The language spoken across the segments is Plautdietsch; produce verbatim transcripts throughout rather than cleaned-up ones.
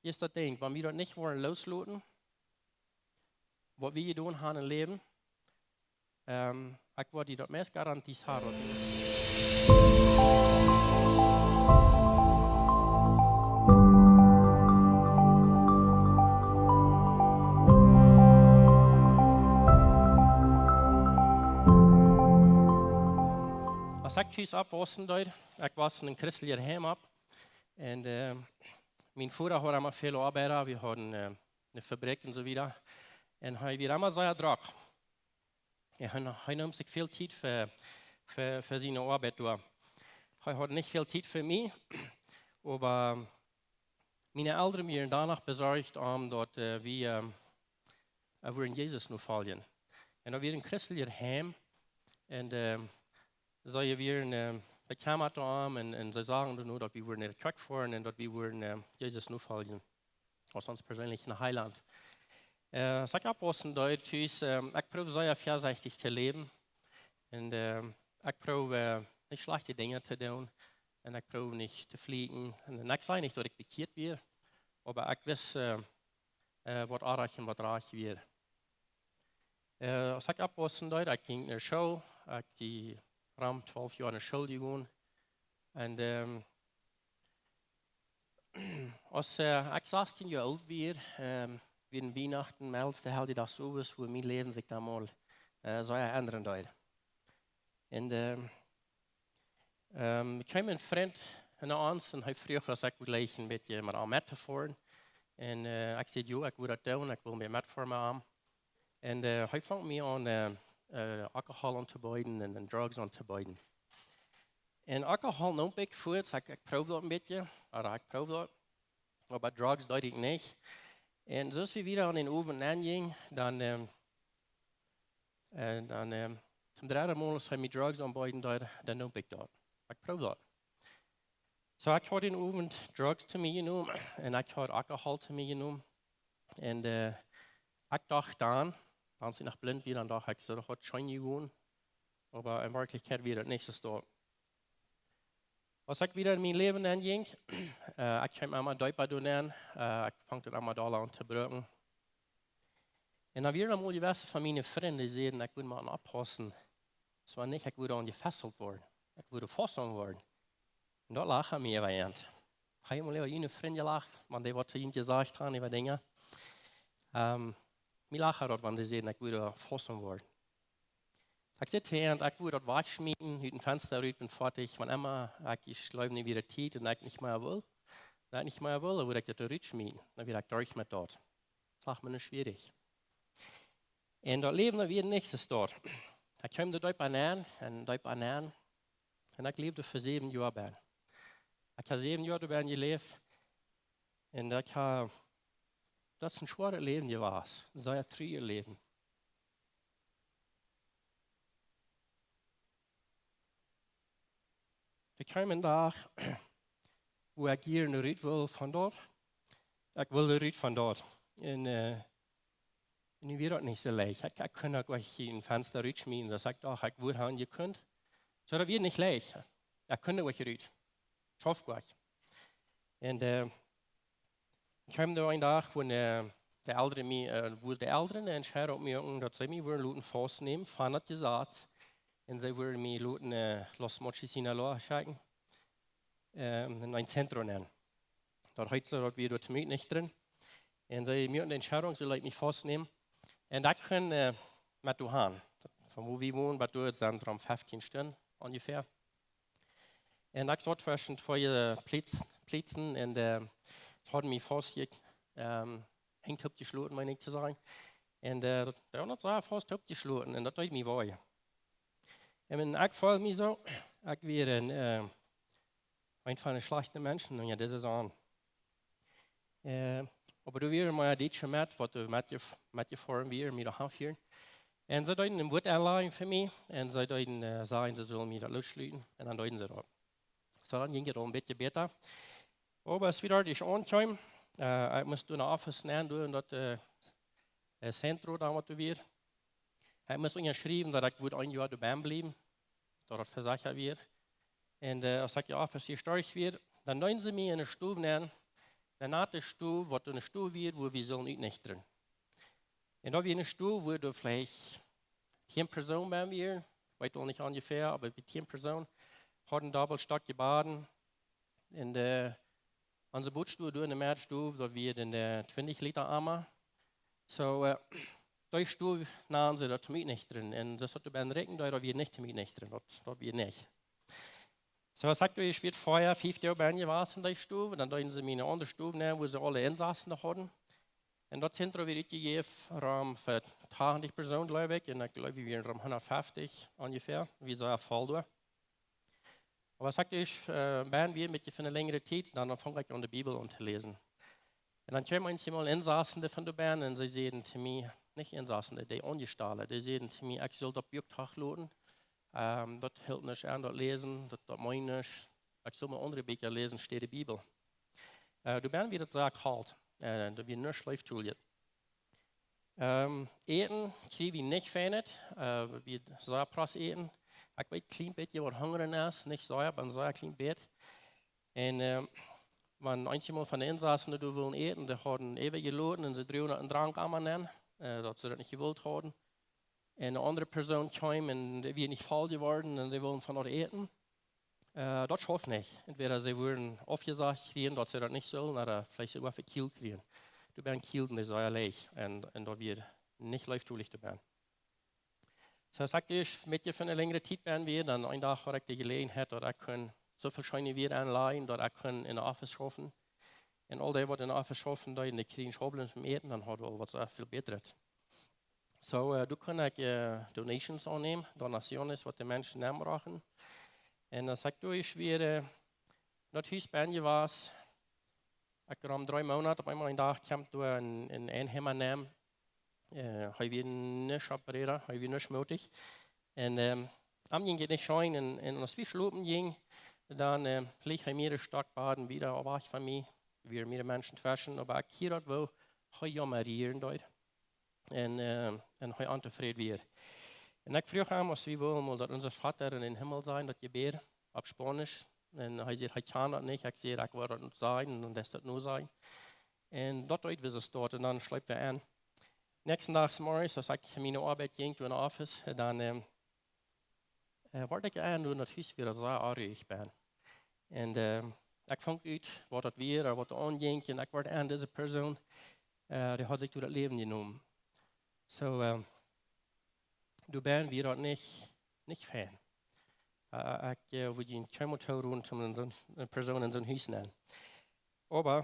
Hia es daut Dinkj, wan wie daut nich woaren loosloten, waut wie jedonen haben em Läwen, ähm, ekj woa die daut meist garantieren. Aus ekj tus oppwausen deed, ekj wauss en een christeljet Heim opp. Un, äh, mien Voda haud emma väl Oabeida, wie hauden, äh, eene Fabrikj un soo wieda. Un hee wia emma sea drock. Jo, hee, hee neem sikj väl Tiet fa, fa, fa siene Oabeit doa. Hee haud nich väl Tiet fa mie, oba miene Elren wieren doano besorcht, om daut, äh, wie, ähm, äh, wudden Jesus nofoljen. Un daut wia een christeljet Heim. Un, ähm, see wieren, ähm, bekjemmat om un, un see sagen dan uk, daut wie wudden no de Kjoakj foaren un daut wie wudden, ähm, Jesus nofoljen. Aus ons perseenlichen Heilaunt. Äh, aus ekj oppwausen deed, tus, ähm, ekj proow sea väasechtich to läwen. Un, ähm, ekj proow, äh, nich schlajchte Dinja to doonen. Un ekj proow nich to flieekjen. Un, un ekj saj nich, daut ekj bekjieet wia, oba ekj wist, äh, äh, waut oajch un waut rajcht wia. Äh, aus ekj oppwausen deed, ekj jinkj no School, ekj sie rom twalf Joa no School jegonen. Un, ähm, aus, äh, ekj sastieen Joa oolt wia, ähm, wia Wienachten, Melz, de Heljedach soo, wua mien Läwen sikj dan mol, äh, sea endren deed. Un, ähm, ähm, ekj kjeem een Frint no ons un hee fruach, aus ekj wull jlikj een bät met am metfoaren. Un, äh, ekj säd, jo, ekj well daut doonen, ekj well met metfoaren met am. Un, äh, hee funk mie aun, äh, äh, Alkohol auntobeeden un, un Drugs auntobeeden. Un Alkohol neem ekj fuaz, ekj, ekj proowd daut een bät, jo, ekj proowd daut. Oba Drugs deed ekj nich. Un soo aus wie wieda aun dän Owent aunjinjen, dan, ähm, un dan, ähm, tom dredden Mol, aus hee mie Drugs aunbeeden deed, dan neem ekj daut. Ekj proowd daut. Soo, ekj haud dän Owent Drugs to mie jenomen un ekj haud Alkohol to mie jenomen. Un, äh, ekj docht dan, aus ekj noch blint wia, dan docht ekj, soo, daut haud scheen jegonen. Oba en Werkjlichkjeit wia daut nich soo. Aus ekj wieda en mien Läwen aunjinkj, äh, ekj kjeem emma deepa doa nenn, äh, ekj funk daut emma dolla aun to brucken. Un dan wieren mol jewesse von miene Frind, dee säden, ekj wudd mau oppaussen. Soo wan nich, ekj wudd aunjefesselt woaren. Ekj wudd faust woaren. Un daut lachten mie äwa an. Ekj hab mol äwa miene Frind jelacht, wan dee waut to mie jesajcht hauden äwa Dinja. Ähm, mie lachten daut, wan dee säden, ekj wudd faust woaren. Ekj säd to an, ekj wudd daut wajchschmieten, ut een Fensta rut, un foadich, wan emma ekj, ekj jleew nich wieda Tiet un ekj nich mea well. Un ekj nich mea well, dan wudd ekj daut rutschmieten. Dan wia ekj derch met daut. Daut wia mie schwierich. Un daut Läwen, daut wia nich soo stoakj. Ekj kjeem doa deep aun un deep aun. Un ekj läwd fa säwen Joa bie. Ekj hab säwen Joa doa bie jeläft. Un ekj hab, daut es een schwoaret Läwen jewast. Een sea truajet Läwen. Doa kjeem een Dach, wua ekj hia rut wull von doa. Ekj wull rut von doa. Un, äh, un nu wia daut nich soo leicht. Ekj, ekj kunn uk nich ut een Fensta rutschmieten, daut ekj docht, ekj wudd han jekunt. Soo, daut wia nich leicht. Ekj kunn nich rut. Schauft nich. Un, äh, kjeem doa een Dach, wua, äh, de Elren mie, äh, wua de Elren eene Entscheidunk muaken, daut see mie wudden loten faustnämen von daut Jesaz. Un see wudden mie loten, äh, Los Mochis, Sinaloa schekjen. Ähm, en een Zentrum nenn. Daut heet soo, daut wia doa toom Nüchtren. Un see muaken de Entscheidunk, see leeten mie faustnämen. Un daut kunn, äh, met doa han. Von wua wie wonen, bat doa sent rom feftieen Stunden onjefäa. Un ekj saut tweschen twee, äh, Plietz-, Plietzen un, äh, see hauden mie faust, ähm, Henj toopjeschloten, meen ekj to sajen. Un, äh, daut, daut haud sea faust toopjeschloten un daut deed mie wee. Un ekj feeld mie soo, ekj wia een, äh, een von de schlajchtste Menschen, jo, daut es aun. Äh, oba doa wieren mea Dietsche met, waut doa metjef-, metjefoaren wieren, mie doa hanfieren. Un see deeden een Wuat aunlajen fa mie. Un see deeden, äh, sajen, see sullen mie daut loosschluten. Un dan deeden see daut. Soo, dan jinkj daut aul een bät bäta. Oba aus wie doa ankjeemen, äh, ekj must doa no Office nenn, doa en daut, äh, äh, Zentrum doa waut doa wia. Ekj must unjaschriewen, daut ekj wudd een Joa doa bie bliewen, daut daut vesechat wia. Un, äh, aus ekj doa Office hia stoakj wia, dan neemen see mie en eene Stow nenn, ne nate Stow, waut ne Stow wia, wua wie sullen utnichtren. Un daut wia ne Stow, wua doa veleicht tieen Persoonen bie wieren, weet aul nich onjefäa, oba bie tieen Persoonen, hauden dobbelt stock Bad. Un de, onse Bodstow doa enne Medd, Stow, daut wia dan de twintich Lita Ama. Soo, äh, dee Stow nanen see daut toom utnichtren. Un daut haud doa bie rikjen, daut wia nich toom utnichtren, daut, daut wia nich. Soo, aus ekj doa ieescht wia vea, fief Doag bie jewast enne Stow, dan deeden see mie ne aundre Stow nämen, wua see aule Insassen hauden. Un daut Zentrum wia utjejäft, rom fa tachentich Persoonen, jleew ekj. Un ekj jleew, wie wieren rom hundatfeftich onjefäa. Wie sent voll doa. Oba aus ekj doa, äh, bie wia, een bät fa ne lenjre Tiet, dan, dan funk ekj aun de Bibel aun to läsen. Un dan kjeem eemol Insassen von doa bie un see säden to mie, nich Insassen, dee Aunjestalde, dee säden to mie, ekj sull daut Buak doch loten. Ähm, daut halpt nuscht aun, daut läsen, daut, daut meent nuscht. Ekj sull mau aundre Bieekja läsen, enne Bibel. Äh, doa bie wia daut sea kolt. Äh, doa wia nuscht leeftolich. Ähm, Äten kjrieech wie nich fein, äh, wie sea press äten. Ekj weet kjlien bät, waut Hunga es, nich sea, oba sea kjlien bät. Un, ähm, wan eenjemol von de Insassen doa wullen äten, dee hauden äwa jeloten un see druagen een Drank aun an, äh, daut see daut nich jewult hauden. Un ne aundre Persoon kjeem un dee wia nich voll jeworden un dee wullen von daut äten. Äh, daut schauft nich. Entwäda see wudden aufjesajcht kjrieen, daut see daut nich sullen, ooda veleicht soogoa vekjielt kjrieen. Doa bie kjielden dee sea leicht un, un daut wia nich leeftolich doa bie. Soo, aus ekj ieescht een bät fa ne lenjre Tiet bie wia, dan een Dach haud ekj de Jeläajenheit, daut ekj kunn soo väl scheene Wieed aunläajen, daut ekj kunn enne Office schaufen. Un aul dee, waut enne Office schaufen deeden, dee kjrieejen Schaublen toom Äten, dan haud wie aul waut sea väl bätret. Soo, äh, doa kunn ekj, äh, donations aunnämen, donaciones, waut de Menschen nenbrochten. Un aus ekj doa ieescht wia, äh, enne Hus bie jewast, ekj rom dree Moonat, opp eemol een Dach kjemt doa een, een Einheimischa nenn. Äh, hee wia nich opp Räda, hee wia nich mootich. Un, ähm, am jinkj daut nich scheen un, un aus wie schlopen jinjen, dan, ähm, leech hee mea stock Bad wieda wajch von mie. Wieren mea Menschen tweschen, oba ekj hieed daut, woo hee jaumren deed. Un, ähm, un hee ontofräd wia. Un ekj fruach am, aus wie wullen mol daut Unser Vater in den Himmel sajen, daut Jebäd opp Spaunisch. Un hee säd, hee kunn daut nich. Ekj säd, ekj wull daut sajen, un dan deed hee daut nu sajen. Un daut deed wie soo stoakj, un dan schleepen wie aun. Näakjsten Dach zemorjes, aus ekj no miene Oabeit jinkj, no de Office, dan, ähm, äh, wort ekj aun, daut Hus wia sea onruich bie. Un, ähm, ekj funk ut, waut daut wia, waut doa aunjinkj, un ekj wort aun, dise Persoon, äh, dee haud sikj doa daut Läwen jenomen. Soo, ähm, doa bie wia daut nich, nich fein. Äh, ekj, äh, wudd junt kjeenmol tooroden, om en soon, ne Persoon en soon Hus nenn. Oba,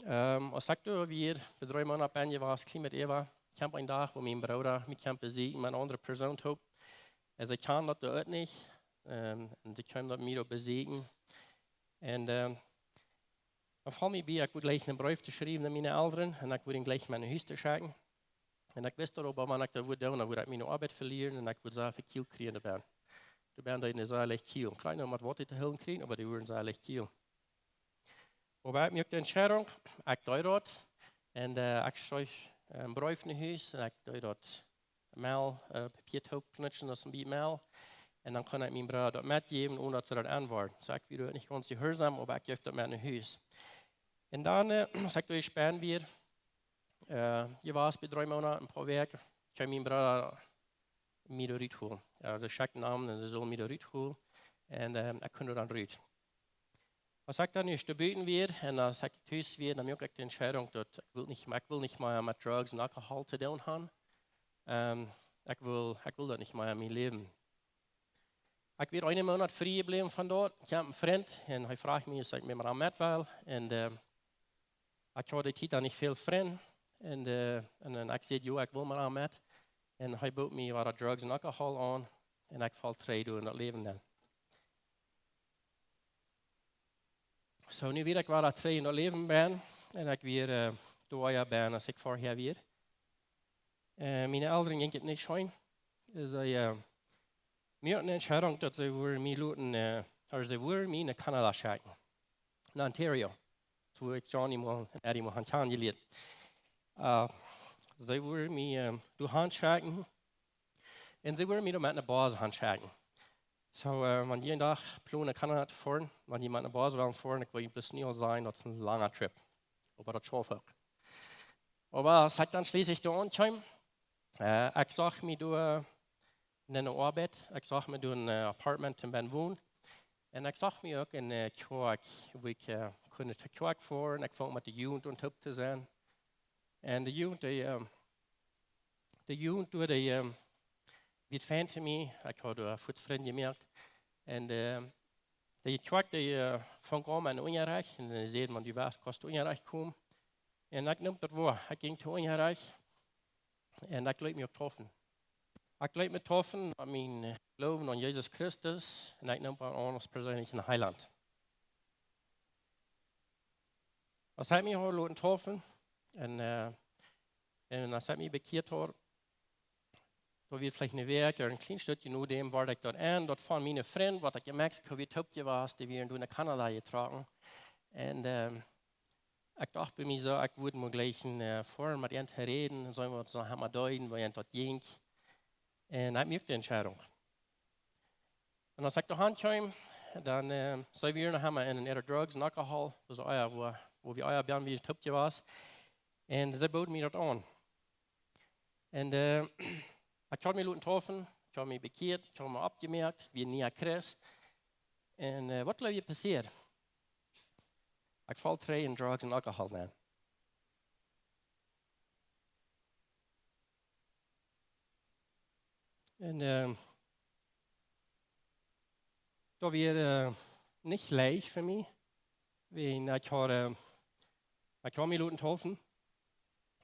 ähm, aus ekj doa wia, bie dree Moonat bie jewast, kjlien bät äwa, kjeem een Dach, wua mien Brooda mie kjeem besieekjen met ne aundre Persoon toop. Un see kunn daut doa uk nich. Ähm, un see kjeem daut mie doa besieekjen. Un, ähm, dan foll mie bie, ekj wudd jlikj een Breef to schriewen aun miene Elren un ekj wudd dän jlikj no Hus to schekjen. Un ekj wist daut, oba wan ekj daut wudd doonen, dan wudd ekj miene Oabeit velieren un ekj wudd sea vekjielt kjrieen doa bie. Doa bie deed daut sea leicht kjielen. Kjlien, om waut Wota to hoolen kjrieen, oba dee wieren sea leicht kjiel. Oba ekj muak de Entscheidunk, ekj deed daut. Un, äh, ekj schreef, äh, een Breef no Hus un ekj deed daut Mel, äh, Papia toopknutschen, daut es een bät Mel. Un dan kunn ekj mien Brooda daut metjäwen, onen daut see daut aunworden. Soo, ekj wia nich gaunz jehuarsom, oba ekj jeef daut met no Hus. Un dan, äh, aus ekj doa ieescht bie wia, äh, jewast bie dree Moonat, een poa Wäakj, kjeem mien Brooda mie doa rut holen. Jo, see schekjten am un see sullen mie doa rut holen. Un, ähm, ekj kunn doa dan rut. Aus ekj dan nu doa buten wia un aus ekj tus wia, dan muak ekj de Entscheidunk, daut ekj wull nich mea, ekj wull nich mea met Drugs un Alkohol to doonen haben. Ähm, ekj wull, ekj wull daut nich mea en mien Läwen. Ekj wia eenen Moonat frie jebläwen von doa. Ekj haud een Frint un hee fruach mie, aus ekj met am met wull. Un, äh, ekj haud dee Tiet dan nich väl Frind. Un, äh, un dan ekj säd, jo, ekj wull met am met. Un hee bood mie wada Drugs un Alkohol aun. Un ekj foll trigj doa en daut Läwen nenn. Soo, nu wia ekj wada trigj en daut Läwen bie. Un ekj wia, äh, doa bie aus ekj verhäa wia. Äh, miene Elren jinkj daut nich scheen. See, äh, muaken ne Entscheidunk, daut see wudden mie loten, äh, ooda see wudden mie no Kanada schekjen. No Ontario. Wua ekj Johnny mol un Eddie mol haud kjanen jelieet. Äh, see wudden mie, ähm, doa han schekjen. Un see wudden mie doa met een Bus han schekjen. Soo, äh, wan jie een Dach plonen no Kanada to foaren, wan jie met een Bus wellen foaren, ekj well junt bloos nu aul sajen, daut es een langa Trip. Oba daut schauft uk. Oba aus ekj dan schlieslich doa aunkjeem, äh, ekj socht mie doa eene Oabeit, ekj socht mie doa een, äh, Apartment toom wonen. Un ekj socht mie uk eene, äh, Kjoakj, wua ekj, äh, kunn no de Kjoakj foaren. Ekj funk met de Jugend aun toop to sennen. Un de Jugend, dee, äh, de Jugend doa, dee, äh, wia fein to mie. Ekj haud doa goode Frind jemoakt. Un, äh, de Kjoakj, dee, äh, funk aun met Unjarecht. Un dee säd, wan du west, kaust du Unjarecht komen. Un ekj neem daut woa. Ekj jinkj to Unjarecht. Un ekj leet mie uk deepen. Ekj leet mie deepen met mienen, äh, Gloowen aun Jesus Christus. Un ekj neem am aun aus perseenlichen Heilaunt. Aus ekj mie haud loten deepen un, äh, un aus ekj mie bekjieet haud, doa wia veleicht eene Wäakj ooda een kjlien Stootje no däm, wort ekj doa aun, daut von miene Frind, waut ekj en Mexiko wia toop jewast, dee wieren doa no Kanada jetrocken. Un, ähm, ekj docht bie mie soo, ekj wudd mau jlikj, äh, foaren met an to räden, un soo waut, soo han mau deeden, woo an daut jinkj. Un ekj muak de Entscheidunk. Un aus ekj doa aunkjeem, dan, äh, see wieren noch emma en eene Drugs un Alkohol, daut es ea, wua, wua wie ea bie wie toop jewast. Un see booden mie daut aun. Un, äh, ekj haud mie loten deepen, ekj haud mie bekjieet, ekj haud mie oppjemoakt, wia een niea Christ. Un, äh, waut jleew jie passieed? Ekj foll trigj en Drugs un Alkohol nenn. Un, äh, daut wia, äh, nich leicht fa mie. Wiels ekj haud, äh, ekj haud mie loten deepen.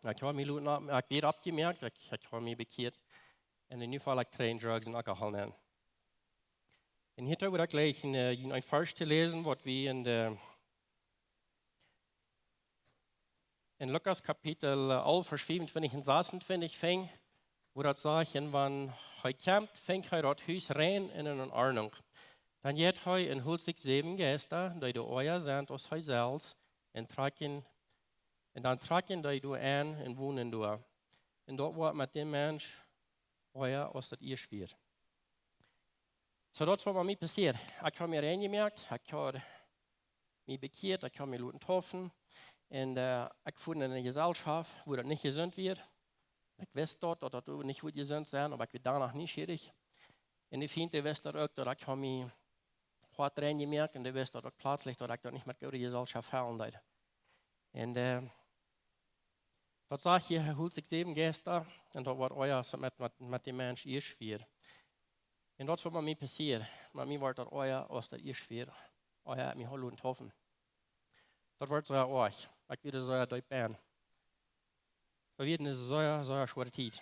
Ekj haud mie loten opp-, ekj wia oppjemoakt, ekj, ekj haud mie bekjieet. Un nu foll ekj trigj en Drugs un Alkohol nenn. Un hia wudd ekj jlikj een, äh, een Varsch to läsen, waut wie en de, en Lukas Kapitel, äh, alf, Varsch fiefuntwintich un sasuntwintich finjen, wua daut sajcht: "Un wan hee kjemt, finjt hee daut Hus rein un en Ordnunk. Dan jeit hee un holt sikj säwen Jeista, dee doa oaja sent aus hee selfst, un trakjen, un dan trakjen dee doa aun un wonen doa. Un daut woat met dän Mensch oaja aus daut ieescht wia." Soo, daut es waut met mie passieed. Ekj haud mie rein jemoakt, ekj haud mie bekjieet, ekj haud mie loten deepen. Un, äh, ekj wia en eene Jeselschoft, wua daut nich jesunt wia. Ekj wist daut, daut daut nich wudd jesunt sennen, oba ekj wia doano nieschierich. Un de Fient, dee wist daut uk, daut ekj haud mie hoat rein jemoakt, un dee wist daut uk pletslich, daut ekj daut nich met goode Jeselschoft fälen deed. Un, äh, daut sajcht hia, hee holt sikj säwen Jeista, un daut woat oaja aus daut met, met, met dän Mensch ieescht wia. Un daut es waut met mie passieed. Met mie wort daut oaja aus daut ieescht wia. Oaja, ekj haud mie loten deepen. Daut wort soo oajch. Ekj wia soo deep en. Daut wia eene sea, sea schwoare Tiet.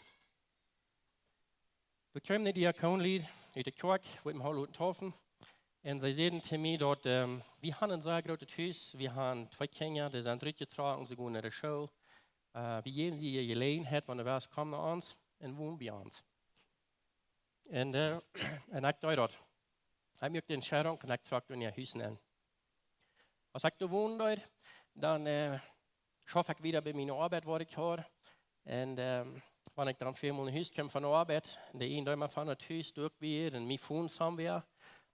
Doa kjeemen de Diakonlied ut de Kjoakj, wua ekj mie haud loten deepen. Un see säden to mie daut, ähm, wie haben een sea grootet Hus, wie haben twee Kjinja, dee sent rutjetrocken, see gonen no de School. Äh, wie jäwen die Jeläajenheit, wan du west, komm no ons un won bie ons. Un, äh, un ekj deed daut. Ekj muak de Entscheidunk un ekj trock doa en Hus nenn. Aus ekj doa wonen deed, dan, äh, schauft ekj wada bie miene Oabeit, waut ekj haud. Un, ähm, wan ekj dan väl mol no Hus kjeem von de Oabeit, un de Ieejendeema von daut Hus, doa uk wia, un mie phone somewhere,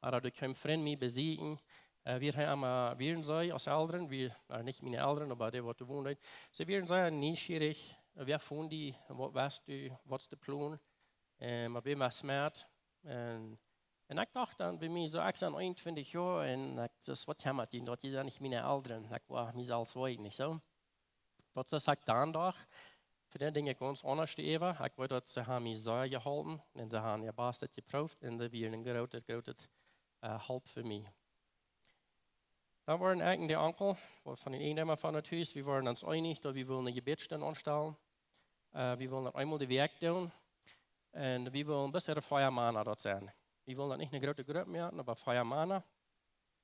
ooda doa kjeemen Frind mie besieekjen, äh, wia hee emma, wieren see aus Elren, wia, na, nich miene Elren, oba dee, waut doa wonen deeden. See wieren sea nieschierich, äh, wäa von die, waut west du, waut es de Plon, äh, met wäm west met. Un, un ekj docht dan bie mie soo, ekj sie eenuntwintich Joa un ekj, daut, waut kjemmat mie daut, dee sent nich miene Elren, ekj woa mie selfst weeten, nich soo? Daut es, ekj dan docht, fa dee Dinja gaunz aundasch äwa. Ekj weet daut see haben mie sea jeholpen un see haben äa Bastet jeprooft un see wieren een grootet, grootet, äh, Help fa mie. Dan wort ekj un de Onkel, waut von dän Ieejendeema von daut Hus, wie wieren ons eenich, daut wie wullen eene Jebädsstund aunstalen. Äh, wie wullen daut eemol de Wäakj doonen. Un wie wullen bloos de vea Mana daut sennen. Wie wullen daut nich eene groote Grupp moaken, oba vea Mana.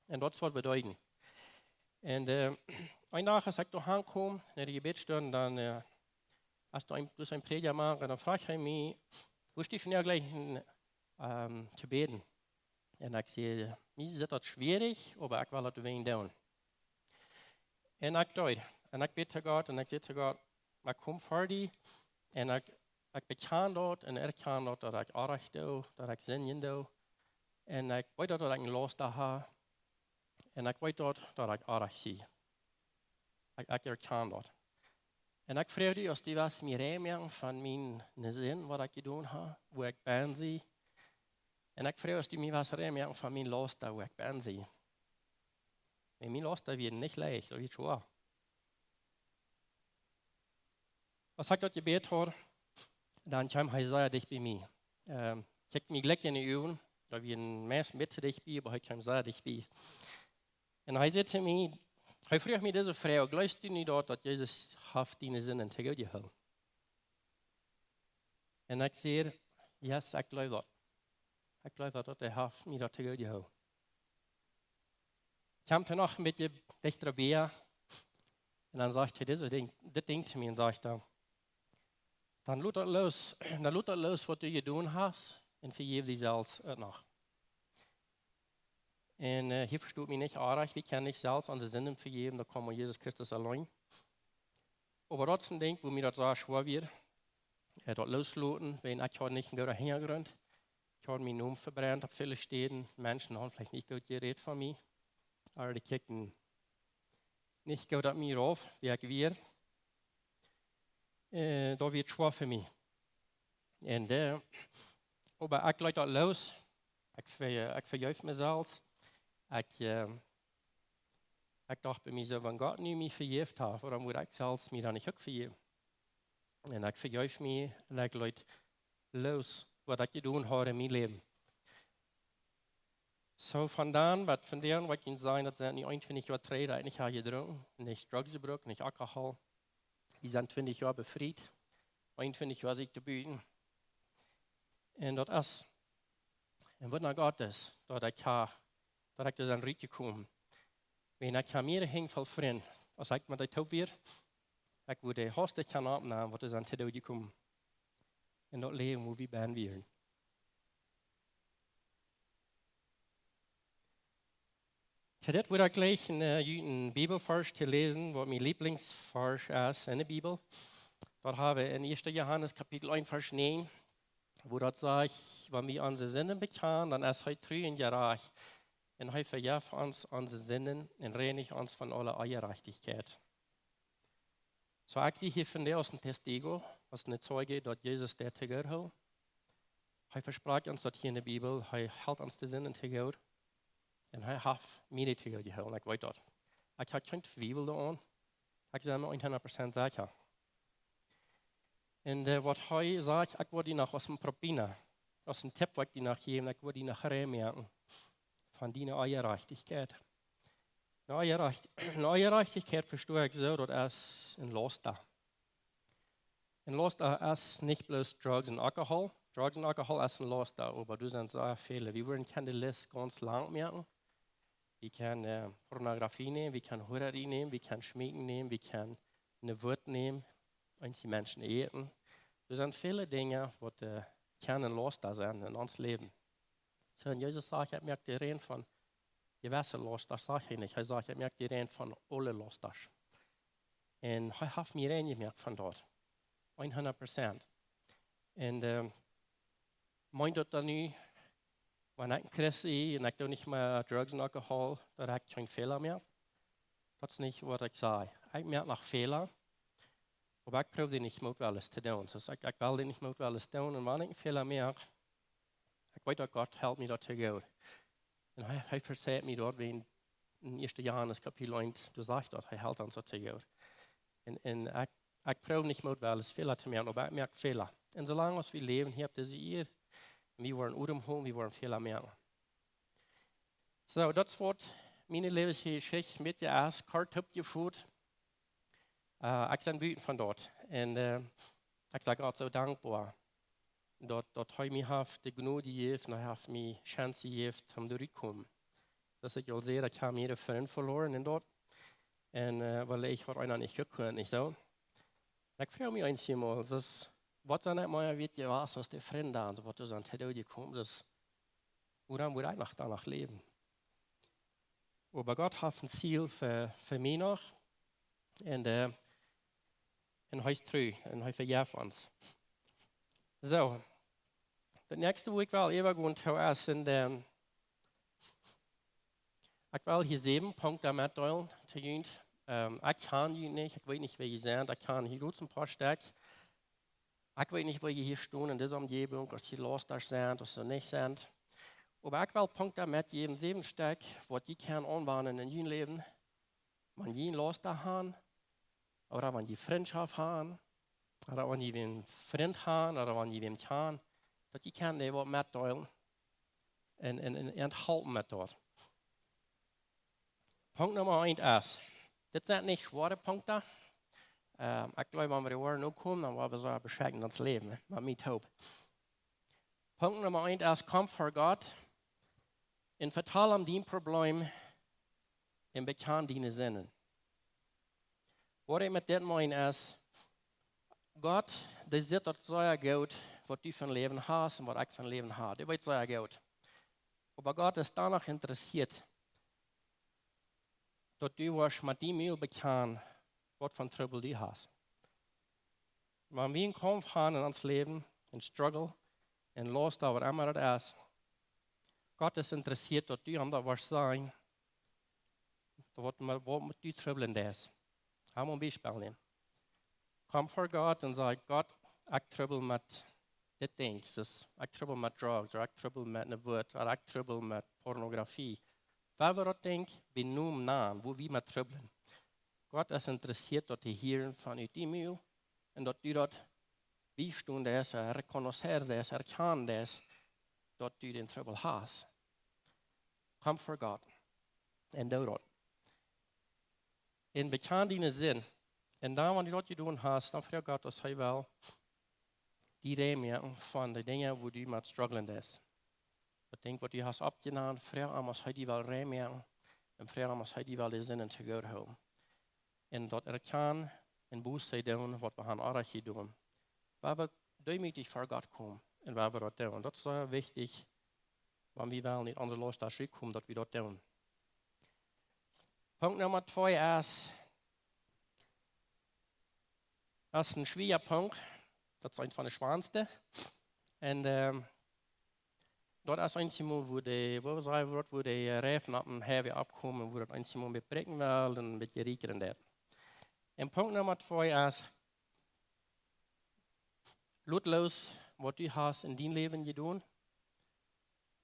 Un daut es waut wie deeden. Un, äh, een Dach, aus ekj doa aunkomm, no de Jebädsstund, dan, äh, aus doa een, doa es een Prädja mank, un dan fruach hee mie: "Woo es daut vondoag jlikj, ähm, to bäden?" Un ekj säd: "Mie es daut schwierich, oba ekj well daut wäajen doonen." Un ekj deed. Un ekj bäd to Gott un ekj säd to Gott: "Ekj komm ver die." Un ekj, ekj bekjan daut un erkjan daut, daut ekj orrajcht doo, daut ekj sindjen doo. Un ekj weet daut, daut ekj eene Laust doa hab. Un ekj weet daut, daut ekj orrajcht sie. Ekj, ekj erkjan daut. Un ekj froag die, aus du wurscht mie rein moaken von miene Sind, waut ekj jedonen hab, wua ekj benn sie. Un ekj froag, aus du mie wurscht rein moaken von mien Lausta, wua ekj benn sie. Un mien Lausta wia nich leicht, daut wia schwoa. Aus ekj daut jebät haud, dan kjeem hee sea dicht bie mie. Ähm, kjikjt mie jlikj enne Uagen, daut wia meist een bät dicht bie, oba hee kjeem sea dicht bie. Un hee säd to mie, hee fruach mie dise Froag: "Jleefst du nu daut, daut Jesus haft diene Sinden togood jehoolen?" Un ekj säd: "Yes, ekj jleew daut. Ekj jleew daut, daut hee haft mie daut togood jehoolen." Kjeem hee noch een bät dichta bie. Un dan sajcht hee dit Dinkj, dit Dinkj to mie un sajcht hee: "Dan lot daut loos, dan lot daut loos, waut du jedonen hast, un vejeff die selfst uk noch." Un, äh, hia vestot mie nich oajch, wie kjennen nich selfst onse Sinden vejäwen, daut kaun mau Jesus Christus auleen. Oba daut es een Dinkj, wua mie daut sea schwoa wia, äh, daut loosloten, wiels ekj haud nich een gooden Hinjagrunt. Ekj haud mienen Nomen vebrennt opp väle Städen. Menschen hauden veleicht nich goot jerät von mie. Oba dee kjikjten nich goot opp mie rauf, woo ekj wia. Äh, daut wia schwoa fa mie. Un, äh, oba ekj leet daut loos. Ekj ve-, ekj vejeef mie selfst. Ekj, äh, ekj docht bie mie soo: "Wan Gott nu mie vejäft haft, wuarom wudd ekj selfst mie dan nich uk vejäwen?" Un ekj vejeef mie un ekj leet loos, waut ekj jedonen haud en mien Läwen. Soo, von dan, waut von dan, waut ekj sajen, daut sent nu eenuntwintich Joa trigj, daut ekj nich hab jedrunken, nich Drugs jebrukt, nich Alkohol. Wie sent twintich Joa befriet, eenuntwintich Joa sie ekj doabie. Un daut es een Wunda Gottes, daut ekj ha, daut ekj doa sie rutjekomen. Wiels ekj ha mea Hinjfall Frind, aus ekj met dee toop wia, ekj wudd dee haustich kjennen oppnämen, waut doa sent to doot jekomen. En daut Läwen, wua wie bennen wieren. Too dit wudd ekj jlikj een, äh, een Bibelvarsch to läsen, waut mien Lieblingsvarsch es en de Bibel. Daut hab wie en Ieeschte Johanes Kapitel eent, Varsch näajen, wua daut sajcht: "Wan wie onse Sinden bekjanen, dan es hee tru un jerajcht. Un hee vejeft ons onse Sinden un reinicht ons von aule Onjerajchtichkjeit." Soo, ekj sie hia vondoag aus een Testigo, aus een Zeuje, daut Jesus daut togood hilt. Hee vesprakjt ons daut hia en de Bibel, hee helt ons de Sinden togood. Un hee haft mie dee togood jehoolen, ekj weet daut. Ekj hab kjeen Twiewel doaraun. Ekj sie mie hundat Prozent secha. Un, äh, waut hee sajcht, ekj wudd die noch aus een Propina, aus een Tip, waut ekj die noch jäwen, ekj wudd die noch rein moaken von diene Onjerajchtichkjeit. Onjerajcht-, Onjerajchtichkjeit vesto ekj soo, daut es een Lausta. Een Lausta es nich bloos Drugs un Alkohol. Drugs un Alkohol es een Lausta, oba doa sent sea väle. Wie wudden kjennen de List gaunz lang moaken. Wie kjennen, äh, Pornografie nämen, wie kjennen Huararie nämen, wie kjennen Schmieken nämen, wie kjennen eene Wut nämen, eenje Menschen äten. Doa sent väle Dinja, waut, äh, kjennen Lausta sennen en ons Läwen. Soo, un Jesus sajcht: "Ekj moak die rein von jewesse Laustas", sajcht hee nich. Hee sajcht: "Ekj moak die rein von aule Laustas." Un hee haft mie rein jemoakt von daut. Hundat Prozent. Un, äh, meent daut dan nu, wan ekj een Christ sie un ekj doo nich mea Drugs un Alkohol, daut ekj kjeen Fäla mea? Daut es nich, waut ekj saj. Ekj moak noch Fäla, oba ekj proow dee nich motwillig to doonen. Soo, ekj, ekj well dee nich motwillig doonen. Un wan ekj een Fäla moak, ekj weet daut Gott helt mie daut togood. Un hee, hee vesechat mie daut, wiels en Ieeschte Johanes Kapitel eent, doa sajcht daut, hee helt ons daut togood. Un, un ekj, ekj proow nich motwillig Fäla to moaken, oba ekj moak Fäla. Un soo lang aus wie läwen hia opp dise Ieed, un wie woaren Odem hoolen, wie woaren Fäla moaken. Soo, daut es waut miene Läwensjeschicht met die es, kort oppjefot. Äh, ekj sie buten von daut. Un, äh, ekj sie Gott soo dankboa, daut, daut hee mie haft de Jnod jejäft un hee haft mie Chance jejäft, om doa rutkomen. Daut ekj aul säd, ekj hab miere Frind veloaren en daut. Un, äh, wiels ekj haud eena nich jekunt, nich soo? Ekj froag mie eenjemol, daut, waut sent ekj mea wieet jewast aus de Frind, waut doa sent to doot jekomen, daut, wuarom wudd ekj noch doano läwen? Oba Gott haft een Ziel fa, fa mie noch. Un, äh, un hee es tru un hee vejeft ons. Soo, daut näakjste, wua ekj well äwagonen to, es en de, ekj well hia säwen Punkten metdeelen to junt, Ähm, ekj kjan junt nich, ekj weet nich, wäa jie sent, ekj kjan hia bloos een poa Stekj. Ekj weet nich, woo jie hia stonen en dise Omjäajent, aus jie Laustasch sent, aus jie nich sent. Oba ekj well Punkten metjäwen, säwen Stekj, waut jie kjennen aunwenjen en jun Läwen, wan jie een Lausta han, ooda wan jie Frintschoft han, ooda wan jie een Frint han, ooda wan jie een kjanen, daut jie kjennen dee waut metdeelen un, un, un, un halpen met daut. Punkt Numma eent es, dit sent nich schwoare Punkten. Ähm, ekj jleew, wan wie doa woaren no komen, dan woaren wie soo beschekjen ons Läwen, met mie toop. Punkt Numma eent es, komm ver Gott un vetal am dien Problem un bekjan diene Sinden. Waut ekj met dit meen es, Gott, dee sitt daut sea goot, waut du fa een Läwen hast un waut ekj fa een Läwen hab. Dee weet sea goot. Oba Gott es doano interessieet, daut du woascht met dien Mul bekjanen, waut fa Trubbel du hast. Wan wie een Kaumf han en ons Läwen, een Struggle, een Lausta, waut emma daut es, Gott es interessieet, daut du am daut woascht sajen, waut, waut met die trubblen deist. Ekj well een Biespel nämen. Komm ver Gott un saj: Gott, ekj trubbel met dit Dinkj. Soo, ekj trubbel met drugs, ooda ekj trubbel met eene Wuat, ooda ekj trubbel met Pornografie. Waut wie daut Dinkj bie Nomen nanen, woo wie met trubblen. Gott es interessieet, daut hee hieet von ut dien Mul un daut du daut biestonen deist, reconocer deist, erkjanen deist, daut du dän Trubbel hast. Komm ver Gott un doo daut. Un bekjan diene Sind. Un dan, wan du daut jedonen hast, dan froag Gott, aus hee well die rein moaken von de Dinja, woo du met strugglen deist. Daut Dinkj, waut du hast oppjenant, froag am, aus hee die well rein moaken. Un froag am, aus hee die well de Sinden to Gott hoolen. Un daut erkjanen un Buss doonen, waut wie han orrajcht jedonen. Wan wie deemootich ver Gott komen un wan wie daut doonen. Daut es sea wichtich, wan wie wellen nich aun de Lausta komen, daut wie daut doonen. Punkt Numma twee es, daut es een schwoara Punkt. Daut es eent von de schwoaste. Un, ähm, daut es eent, woo de, woo wie sajen, woo, woo de, äh, Reifen opp dän Highway oppkomen, woo daut eent bät bräakjen well un een bät rieekjren deit. Un Punkt Numma twee es, lot loos, waut du hast en dien Läwen jedonen,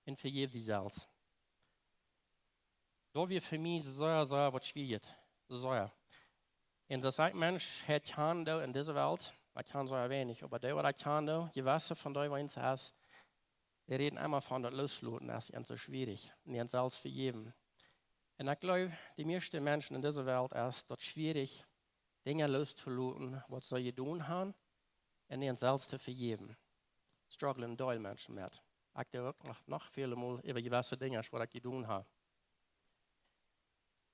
un vejeff die selfst. Daut wia fa mie sea, sea waut schwoaret. Sea. Un soo aus ekj Mensch, ekj kjan dee en dise Welt, ekj kjan sea weinich, oba dee, waut ekj kjan doo, jewesse von dee, waut es, dee räden emma von daut Loosloten, es an soo schwierich, un an selfst vejäwen. Un ekj jleew, de mieeschte Menschen en dise Welt es daut schwierich, Dinja loos to loten, waut see jedonen han, un an selfst to vejäwen. Strugglen väl Menschen met. Ekj doo uk noch, noch väle Mol äwa jewesse Dinja, waut ekj jedonen hab.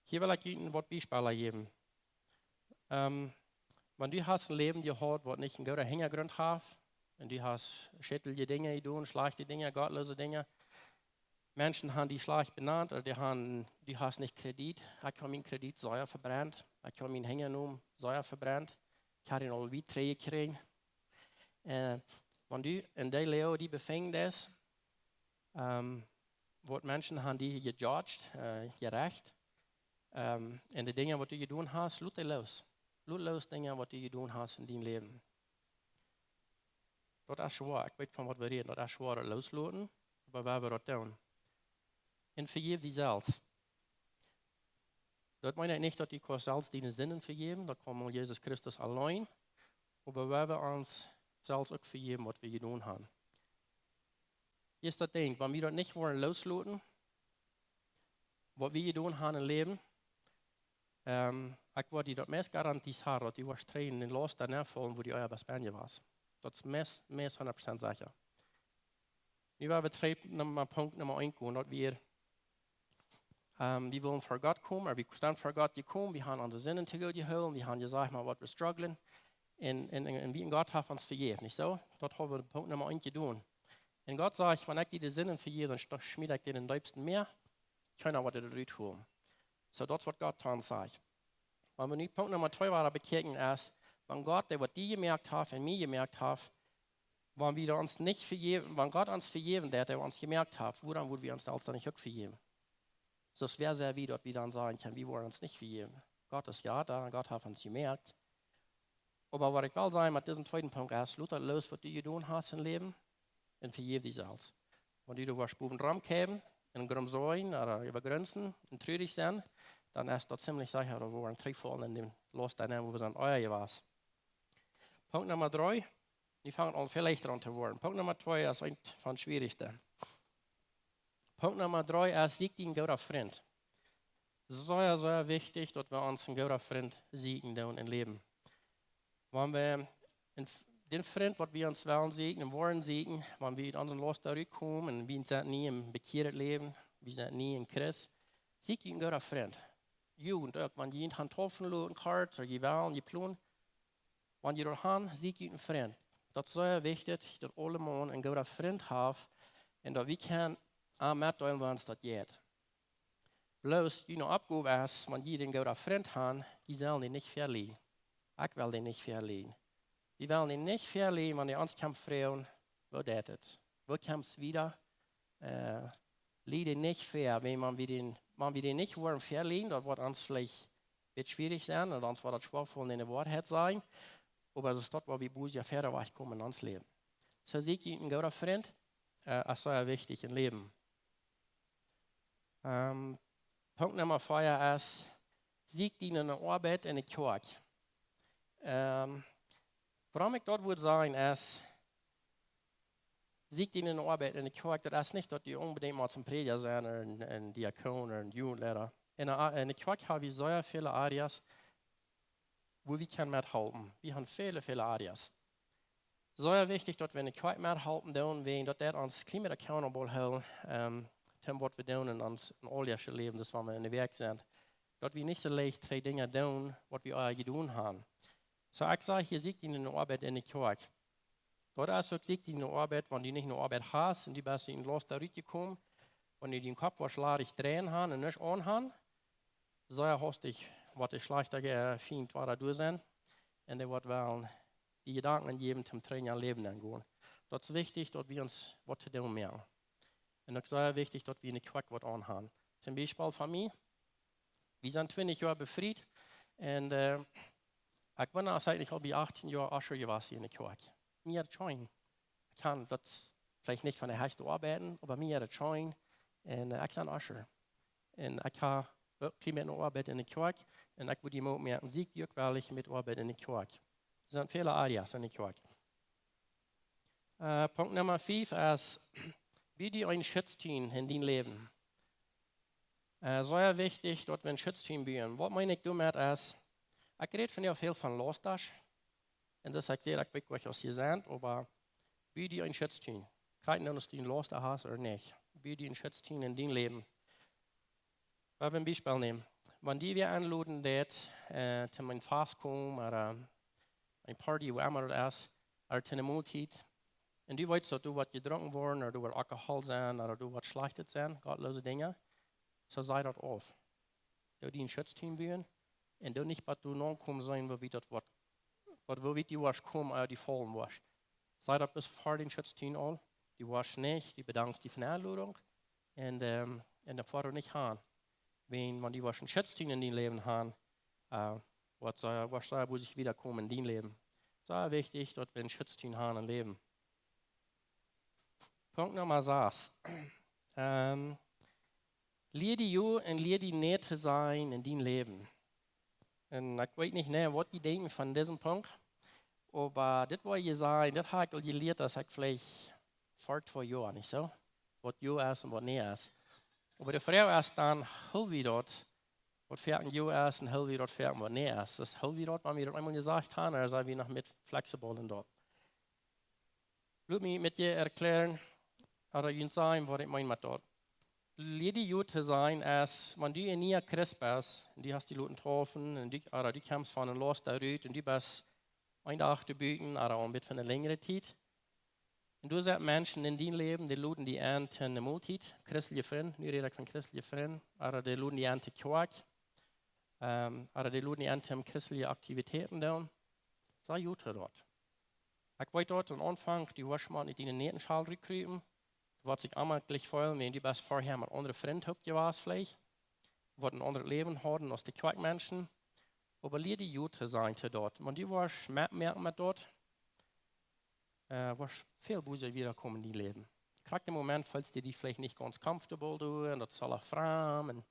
Hia well ekj junt waut Biespels jäwen. Ähm, wan du hast een Läwen jehaut, waut nich een gooden Hinjagrunt haft, un du hast schädelje Dinja jedonen, schlajchte Dinja, gottloose Dinja, Menschen han die schlajcht benant, ooda dee han, du hast nich Kredit. Ekj hab mienen Kredit sea vebrent. Ekj hab mienen Hinjanomen sea vebrent. Ekj haud dän aul wiet trigjjekjräajen. Äh, wan du en dee Loag die befinjen deist, ähm, woat Menschen han die jejudged, äh, jerecht. Ähm, un de Dinja, waut du jedonen hast, lot dee loos. Lot loos Dinja, waut du jedonen hast en dien Läwen. Daut es schwoa. Ekj weet, von waut wie räden. Daut es schwoa, daut loos to loten. Oba wie woaren daut doonen. Un vejeff die selfst. Daut meent nich, daut du kaust selfst diene Sinden vejäwen. Daut kaun mau Jesus Christus auleen. Oba wie woaren ons selfst uk vejäwen, waut wie jedonen han. Hia es daut Dinkj, wan wie daut nich woaren loos loten, waut wie jedonen han em Läwen, ähm, ekj woa die daut meist garantieren, daut du woascht trigj en dän Lausta nenfaulen, wua du ea best benn jewast. Daut es meist, meist hundat Prozent secha. Nu woa wie trigj no Punkt Numma eent gonen, daut wie, ähm, wie wellen ver Gott komen, ooda wie sent ver Gott jekomen, wie han onse Sinden to Gott jehoolen, wie han jesajcht, mau waut wie strugglen, un, un, un, un wie, un Gott haft ons vejäft, nich soo? Daut hab wie Punkt Numma eent jedonen. Un Gott sajcht: Wan ekj die de Sinden vejeff, dan sto-, schmiet ekj die en daut deepste Mäa. Kjeena woat die doa rut holen. Soo, daut es waut Gott to ons sajcht. Wan wie nu Punkt Numma twee woaren bekjikjen es, wan Gott, dee waut die jemoakt haft un mie jemoakt haft, wan wie ons nich vejäwen, wan Gott ons vejäwen deit, dee ons jemoakt haft, wuarom woa wie ons selfst dan nich uk vejäwen? Soo, wäa sent wie, daut wie dan sajen kjennen, wie woaren ons nich vejäwen? Gott es jrata, Gott haft ons jemoakt. Oba waut ekj well sajen met disen tweeden Punkt es, lot daut loos waut du jedonen hast em Läwen un vejeff die selfst. Wan du doa woascht bowen romkjrieen un grumsajen ooda äwagrunzen un trurich sennen, dan es daut ziemlich secha daut wie woaren trigjfaulen en dän Lost, dän wie sent ea jewast. Punkt Numma dree, dee fangt aun väl leichta aun to woaren. Punkt Numma twee es eent von de schwierichste. Punkt Numma dree es, sieekj die een gooden Frint. Sea, sea wichtich daut wie ons een gooden Frint sieekjen doonen em Läwen. Wan wie een, dän Frint waut wie ons wellen sieekjen un woaren sieekjen, wan wie ut onsen Lost doa rutkomen un wie sent nu em bekjieeden Läwen, wie sent nu een Christ, sieekj die een gooden Frint. Jugend uk, wan jie junt han taufen loten, Kart, ooda jie wellen, jie plonen, wan jie doa han, sieekj die een Frint. Daut es sea wichtich daut aulemaun een gooden Frint haft un daut wie kjennen am metdeelen woo ons daut jeit. Bloos june Oppgow es, wan jie dän gooden Frint han, jie sellen dän nich velieren. Ekj well dän nich velieren. Wie wellen dän nich velieren, wan dee ons kjemt froagen, woo jeit et? Woo kjemst wieda? Äh, lia dän nich väa, wiels wan wie dän, wan wie dän nich woaren velieren, daut woat ons veleicht een bät schwierich sennen un ons woat daut schwoa faulen en de Woarheit sennen. Oba daut es daut waut wie bloos wieda wajchkomen en ons Läwen. Soo sieekj die een gooden Frint, äh, es sea wichtich em Läwen. Ähm, Punkt Numma vea es, sieekj die eene Oabeit en de Kjoakj. Ähm, wuarom ekj daut wudd sajen es, sieekj die eene Oabeit en de Kjoakj, daut es nich daut du onbedinjt motst een Prädja sennen ooda een, een Diakon ooda een Jugendleida. En de, en de Kjoakj ha wie sea väle Areas, wua wie kjennen methalpen. Wie han väle, väle Areas. Sea wichtich daut wie en de Kjoakj methalpen doonen, wiels daut deit ons kjlien bät accountable hoolen, ähm, to waut wie doonen en ons, en auldaachlichet Läwen, daut es wan wie en de Woakj sent. Daut wie nich soo leicht dree Dinja doonen waut wie aul jedonen han. Soo ekj saj hia, sieekj die eene Oabeit en de Kjoakj. Daut es uk, sieekj die eene Oabeit, wan du nich eene Oabeit hast un du best en Lost doa rutjekomen, wan du dien Kopp woascht ladich dreien han un nuscht aun han, sea hastich woat de schlajchta, äh, Fient wada doa sennen un dee woat wellen die Jedanken jäwen toom trigj en Läwen gonen. Daut es wichtich daut wie ons waut to doonen moaken. Un uk sea wichtich daut wie en de Kjoakj waut aun han. Toom Biespel fa mie, wie sent twintich Joa befriet un, äh, ekj sie nich aul bie achtieen Joa Usher jewast hia en de Kjoakj. Mie jeit daut scheen. Ekj kaun daut veleicht nich von de hechste Oabeit, oba mie jeit daut scheen. Un, äh, ekj sie een Usher. Un ekj ha uk kjlien bät Oabeit en de Kjoakj. Un ekj wudd die moaken, sieekj die uk wellich met Oabeit en de Kjoakj. Doa sent väle Areas en de Kjoakj. Äh, Punkt Numma fief es, bie die een Schutztien en dien Läwen. Äh, sea wichtich daut wie een Schutztien buen. Waut meen ekj doamet es, ekj räd vondoag väl von Lostasch. Un soo aus ekj säd, ekj weet nich aus jie sent, oba bie die een Schutztien. Krakjt aus du een Losta hast ooda nich. Bie die een Schutztien en dien Läwen. Wan wie een Biespel nämen. Wan die wäa enloden deit, äh, to een Fast komen ooda, äh, een Party, wua emma daut es, ooda to eene Moltiet. Un du weetst daut doa woat jedrunken woaren, ooda doa woat Alkohol sennen, ooda doa woat Schlajchtet sennen, gottloose Dinja. Soo saj daut auf. Doo die een Schutztien buen. Un doo nich bat du nokomen sennen, woo wiet daut woat, waut, woo wiet du woascht komen, ea du faulen woascht. Saj daut bloos ver dän Schutztien aul. Du woascht nich, du bedankst die von de Enlodunk. Un, ähm, un dan foa doa nich han. Wan, wan du woascht een Schutztien en dien Läwen han, äh, woat sea, woascht sea bosich wiedakomen en dien Läwen. Sea wichtich daut wie een Schutztien han em Läwen. Punkt Numma sas. Ähm, lia die jo un lia die nä to sennen en dien Läwen. Un ekj weet nich, nä, waut jie denkjen von disen Punkt, oba dit woa ekj sajen, dit hab ekj aul jelieet aus ekj veleicht veea Joa, nich soo? Waut jo es un waut nä es. Oba de Froag es dan, hool wie daut, waut veea Joa es un hool wie daut veea waut nä es? Daut hool wie daut, wan wie daut eemol jesajcht han, ooda sent wie noch met flexibel en daut? Lot mie met junt erkjlären, ooda junt sajen, waut ekj meen met daut. Lia die jo to sennen es, wan du een niea Christ best, un du hast die loten taufen, un du, ooda du kjemst von een Losta rut, un du best een Dach doa buten, ooda een bät fa eene lenjre Tiet. Un doa sent Menschen en dien Läwen, dee loden die en to eene Moltiet, christelje Frind, nu räd ekj von christelje Frind, ooda dee loden die en to Kjoakj, ähm, ooda dee loden die en to christelje Aktivitäten doonen. Saj jo to daut. Ekj weet daut, aum Aunfank, du woascht mau nich en diene Näajenschal rutkrupen. Du woascht die onjemaklich feelen, wan du best verhäa met aundre Frind toop jewast veleicht. Waut een aundret Läwen hauden aus de Kjoakjmenschen. Oba lia die jo to sennen to daut. Wan du woascht met, met, met daut, äh, woascht väl bäta wieda komen en dien Läwen. Krakjt em Moment feelst du die veleicht nich gaunz comfortable doa un daut saul froagen.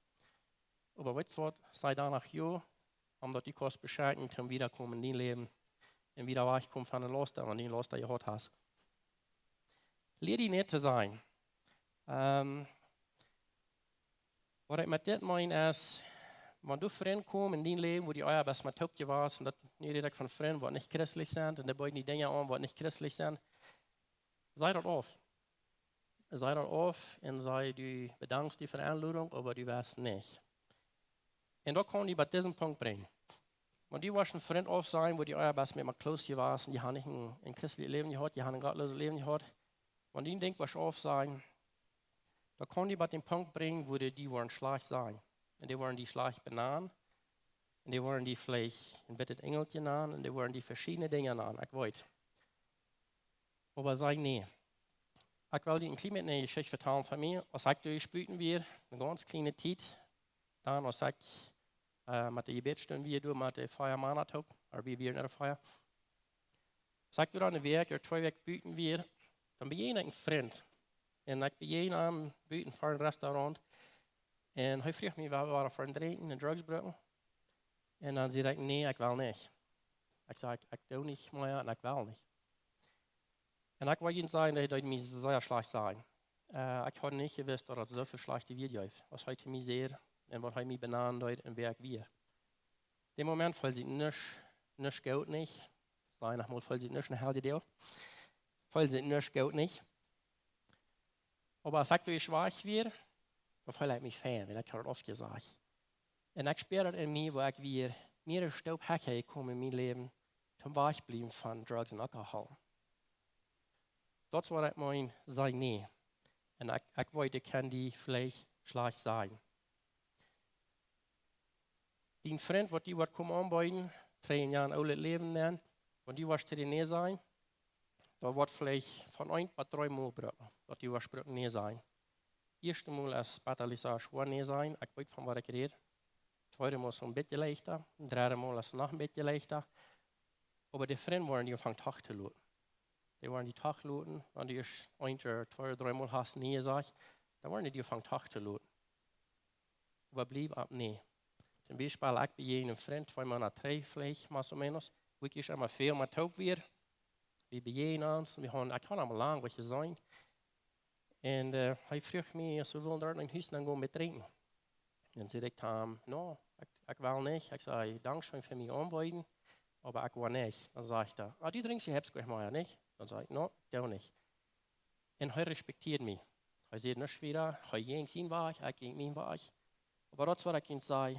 Oba weetst waut, saj dan noch jo, om daut du kaust beschekjen, om wieda komen en dien Läwen. Un wieda wajchkomen von de Laust, wan du de Laust jehaut hast. Lia die nich to sennen. Ähm, waut ekj met dit meen es, wan du Frind kjemt en dien Läwen, wua du ea best met toop jewast, un daut, nu räd ekj von Frind, waut nich christlich sent, un dee beeden die Dinja aun, waut nich christlich sent, saj daut auf. Saj daut auf un saj, du bedankst die fa de Enlodunk, oba du west nich. Un daut kaun die bie disen Punkt brinjen. Wan du woascht een Frind aufsajen, wua du ea best met close jewast, un du hast nich een, een christlich Läwen jehaut, du hast een gottlooset Läwen jehaut, wan du dän Dinj woascht aufsajen, daut kaun die bie dän Punkt brinjen, wua dee die woaren schlajcht sajen. Un dee woaren die schlajcht benanen. Un dee woaren die veleicht een bät Enjel nanen. Un dee woaren die veschiedne Dinja nanen, ekj weet. Oba saj nä. Ekj well die een kjlien bät eene Jeschicht vetalen von mie. Aus ekj doa buten wia, eene gaunz kjliene Tiet, dan aus ekj, äh, met de Jebädsstund wia, doa met de Fia Mana toop, ooda wie wieren enne Fia. Aus ekj doa eene Wäakj ooda twee Wäakj buten wia, dan bejäajend ekj eenen Frint. Un ekj bejäajend am buten ver een Restaurant. Un hee fruach mie, woo wie wieren fa een Drinkjen un Drugs brucken. Un dan säd ekj: "Nä, ekj well nich." Ekj säd: "Ekj, ekj doo nich mea un ekj well nich." Un ekj woa junt sajen, daut deed mie sea schlajcht sennen. Äh, ekj haud nich jewist, daut et soo väl schlajchte Wieed jeef, aus hee to mie säd un waut hee mie benand deed un wäa ekj wia. Dän Moment feeld sikj nuscht, nuscht goot nich. Saj noch mol, feeld sikj nuscht een Hal jedeelt. Feeld sikj nuscht goot nich. Oba aus ekj doa wajch wia, dan feeld ekj mie fein, wiels ekj haud daut aufjesajcht. Un ekj spieed daut en mie, woo ekj wia, mea een Stoop hecha jekomen en mien Läwen, toom wajchbliewen von Drugs un Alkohol. Daut es waut ekj meen, saj nä. Un ekj, ekj weet, ekj kaun die veleicht schlajcht sajen. Dien Frint, waut die woat komen aunbeeden, trigj en jun oolet Läwen nenn, wan du woascht to dän nä sajen, daut woat veleicht von eent bat dree Mol brucken, daut du woascht brucken nä sajen. Ieeschte Mol es batalich sea schwoa nä sajen, ekj weet von waut ekj räd. Tweede Mol es een bät leichta, dredde Mol es noch een bät leichta. Oba de Frind woaren die aunfangen toch to loten. Dee woaren die toch loten, wan du ieescht eent ooda twee ooda dree Mol hast nä jesajcht, dan woaren dee die aunfangen toch to loten. Oba bliew opp nä. Toom Biespel, ekj bejäajend eenen Frint twee Moonat trigj, veleicht, más o menos, wua ekj ieescht emol väl met toop wia. Wie bejäajenden ons, wie hauden, ekj haud am aul lang nich jeseenen. Un, äh, hee fruach mie, aus wie wullen doa no Hus nenn gonen met drinkjen. Dan säd ekj to am: "No, ekj, ekj well nich." Ekj säd: "Dankscheen fa mie aunbeeden, oba ekj well nich." Dan sajcht hee: "Ah, du drinkjst, du hast goanich mea, nich?" Dan säd ekj: "No, ekj doo nich." Un hee respektieed mie. Hee säd nuscht wieda, hee jinkj sienen Wajch, ekj jinkj mienen Wajch. Oba daut es waut ekj junt saj,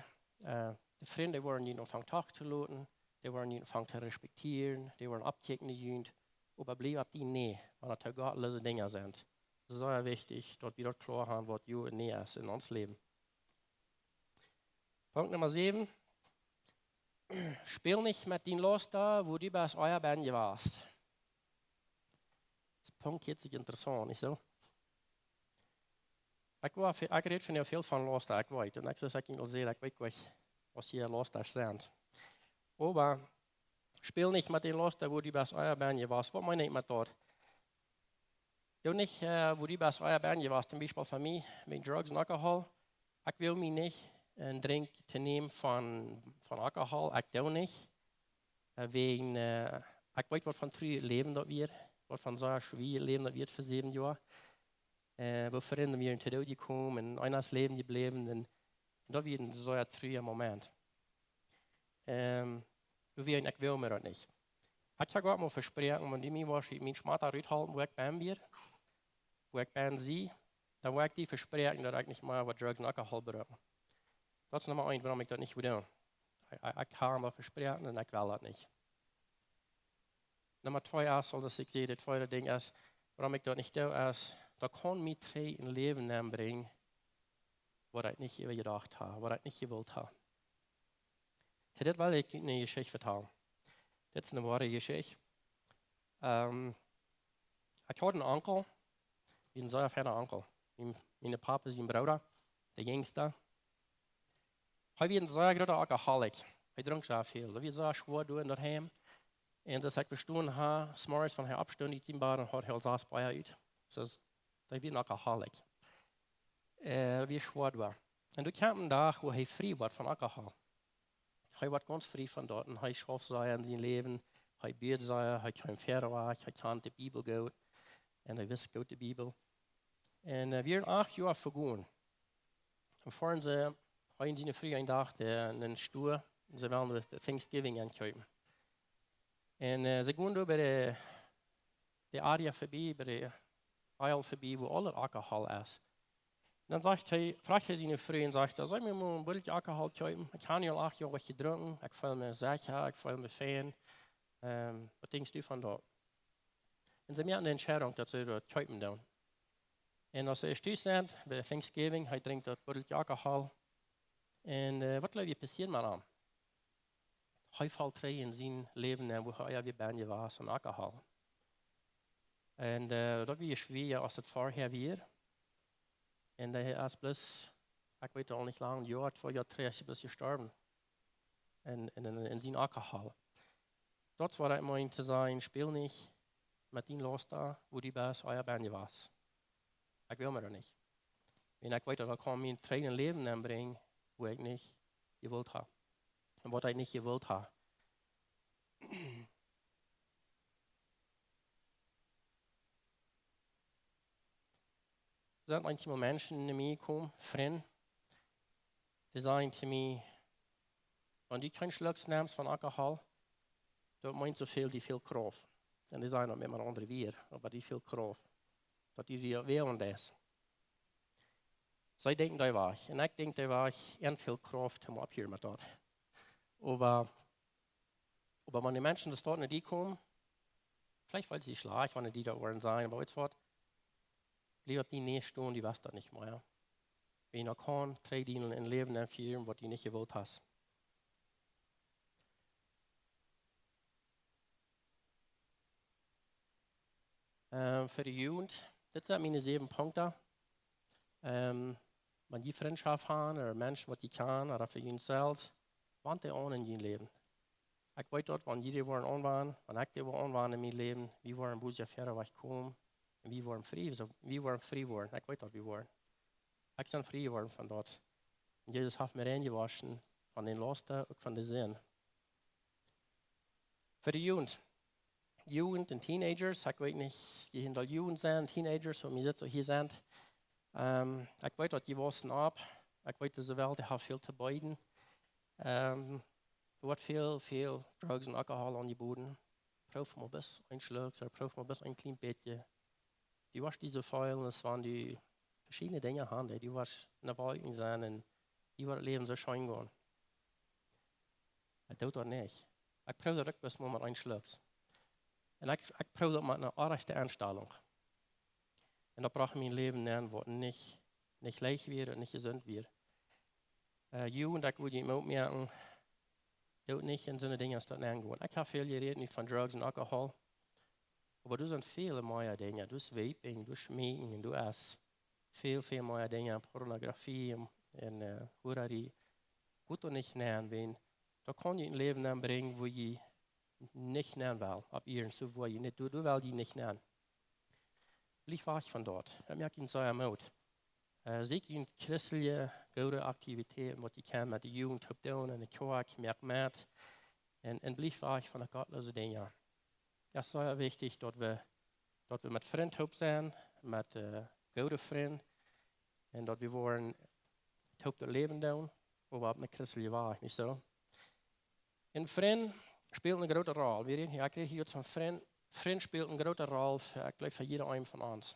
äh, de Frind woaren die aunfangen toch to loten, dee woaren die aunfangen to respektieren, dee woaren oppkjikjen no junt, oba bliew opp dien nä, wan et gottlose Dinja sent. Daut es sea wichtich, daut wie daut kloa haben, waut jo un nä es en ons Läwen. Punkt Numma säwen. Späl nich met dien Lausta, wua du best ea bie jewast. Daut Punkt hieet sikj interessaunt, nich soo? Ekj woa ve-, ekj räd vondoag väl von Lausta, ekj weet. Un ekj, soo aus ekj aul säd, ekj weet nich, waut hia Lausta sent. Oba späl nich met dien Lausta, wua du best ea bie jewast. Waut meen ekj met daut? Doo nich, äh, wua du best ea bie jewast. Toom Biespel fa mie, met Drugs un Alkohol. Ekj well mie nich een Drinkj to nämen von, von Alkohol. Ekj doo nich. Äh, wäajen, äh, ekj weet, waut fa een truajet Läwen daut wia. Waut fa een sea schwoaret Läwen daut wia fa säwen Joa. Äh, woo Frind wieren to Doot jekomen un eena es läwen jebläwen. Un, un daut wia een sea truaja Moment. Ähm, doa wia ekj, ekj well mie daut nich. Ekj hab Gott mol vesproaken, wan du mie woascht ut mien Schmata ruthalpen, wua ekj bie wia, wua ekj bie sie, dan woa ekj die vesproaken, daut ekj nich mea woa Drugs un Alkohol brucken. Daut es Numma eent, wuarom ekj daut nich well doonen. Ekj, ekj, ekj hab am vesproaken un ekj well daut nich. Numma twee es, soo aus ekj säd, daut tweede Dinkj es, wuarom ekj daut nich doo, es, daut kaun mie trigj een Läwen nenbrinjen, waut ekj nich äwa jedocht hab, waut ekj nich jewult hab. Too dit well ekj eene Jeschicht vetalen. Dit es eene woare Jeschicht. Ähm, ekj haud eenen Onkel, een sea fiena Onkel. Mien, mien Papa sien Brooda, de jinjsta. Hee wia een sea groota Alkoholik. Hee drunk sea väl. Daut wia sea schwoa doa en daut Heim. Un soo aus ekj vestonen hab, zemorjes wan hee oppstunt ut sien Bad, haud hee aul sas Bia ut. Soo, daut wia een Alkoholiker. Äh, daut wia schwoa doa. Un doa kjeem een Dach, wua hee frie wort von Alkohol. Hee wort gaunz frie von daut. Un hee schauft sea en sien Läwen. Hee bäd sea, hee kjeem wieda wajch, hee kjand de Bibel goot. Un hee wist goot de Bibel. Un, äh, wieren acht Joa vegonen. Un wieren see, hee un siene Fru eenen Dach de, en een Stua, see wullen de Thanksgiving enkjeepen. Un, äh, see gonen doa bie de, de Area verbie, bie de Aisle verbie, wua aul Alkohol es. Un dan sajcht hee, froagt hee siene Fru un sajcht: "Saul ekj mie mol een Buttelkje Alkohol kjeepen? Ekj hab nu aul acht Joa nich jedrunken. Ekj feel mie secha, ekj feel mie fein. Ähm, waut denkjst du von daut?" Un see moaken de Entscheidunk, daut see daut kjeepen doonen. Un aus see tus sent, bie Thanksgiving, hee drinkjt daut Buttelkje Alkohol. Un, äh, waut jleew jie passieet met am? Hee felt trigj en sien Läwen nenn, wua hee ea wia benn jewast aun Alkohol. Un, äh, daut wia schwoa, aus daut verhäa wia. Un hee es bloos, ekj weet aul nich lang, een Joa, twee Joa trigj es hee bloos jestorwen. En, en, en, en sien Alkohol. Daut wia daut, om to sajen: "Späl nich met dien Lausta, wua du best ea benn jewast. Ekj well mie daut nich. Wan ekj weet, daut daut kaun mie trigj en Läwen nenn brinjen, wua ekj nich jewult hab. Un waut ekj nich jewult hab." Sent eenjemol Menschen no mie jekomen, Frind, dee sajen to mie: "Wan du kjeen Schluck nemst von Alkohol, daut meent soo väl, du hast väl Krauft." Un dee sajen daut met een aundret Wort, oba du hast väl Krauft. Daut du die wälen deist. See denkjen dee Wajch. Un ekj denkj dee Wajch, un väl Krauft, om opphieren met daut. Oba, oba wan de Menschen doa stonen, dee komen, veleicht wiels see schlajcht, wan dee daut woaren sajen, oba weetst waut? Bliew opp dien Kjneeen stonen, du west daut nich mea. Wan du kaust, trigj en Läwen nenn fieren, waut du nich jewult hast. Ähm, fa de Jugend, dit sent miene säwen Punkten. Ähm, wan jie Frintschoft haben, ooda Menschen, waut jie kjanen, ooda fa junt selfst, want dee aun en jun Läwen. Ekj weet daut, wan jie dee woaren aunwenjen, wan ekj dee woa aunwenjen en mien Läwen, wie woaren een bät wieda wajchkomen. Un wie woaren frie, soo, wie woaren frie woaren. Ekj weet daut, wie woaren. Ekj sie frie jeworden von daut. Un Jesus haft mie reinjewoschen von dän Lausta, uk von de Sind. Fa de Jugend. Jugend un Teenagers, ekj weet nich, aus jie hia aul Jugend sent, Teenagers, waut mie soo hia sent. Ähm, ekj weet daut jie wausen opp. Ekj weet, dise Welt, dee haft väl to beeden. Ähm, doa woat väl, väl Drugs un Alkohol aunjeboden. Proow mol bloos een Schluck, ooda proow mol bloos een kjlien bät. Du woascht die soo feelen, aus wan du veschiedne Dinja hast, du woascht enne Wolkjen sennen un die woat daut Läwen soo scheen gonen. Ekj doo daut nich. Ekj proow daut uk bloos mol met een Schluck. Un ekj, ekj proow daut met eene oprajchte Enstalunk. Un daut brocht mie een Läwen aun, waut nich, nich leicht wia un nich jesunt wia. Äh, Jugend, ekj wull junt Moot moaken, doot nich en soone Dinja aus daut nenn gonen. Ekj hab väl jerät nu von Drugs un Alkohol. Oba doa sent väl mea Dinja. Doa es Vaping, doa es Schmeeken, un doa es väl, väl mea Dinja, Pornografie un, un, äh, Hurarie. Goot doa nich nenn, wiels daut kaun junt en Läwen nenn brinjen, wua jie nich nenn wellen. Opp irjent soo, wua jie nich, doa, doa well jie nich nenn. Bliew wajch von daut. Daut moakt junt sea Moot. Äh, sieekjt junt christelje, goode Aktivitäten, waut jie kjennen met de Jugend toop doonen, enne Kjoakj, moakt met. Un, un bliew wajch von de gottloose Dinja. Daut es sea wichtich, daut wie, daut wie met Frind toop sent, met, äh, goode Frind. Un daut wie woaren toop daut Läwen doonen, oba opp eenen christeljen Wajch, nich soo? Un Frind spält eene groote Roll. Wie räden hia, ekj räd hia von Frind. Frind spält eene groote Roll fa, ekj jleew, fa jieda eenen von ons.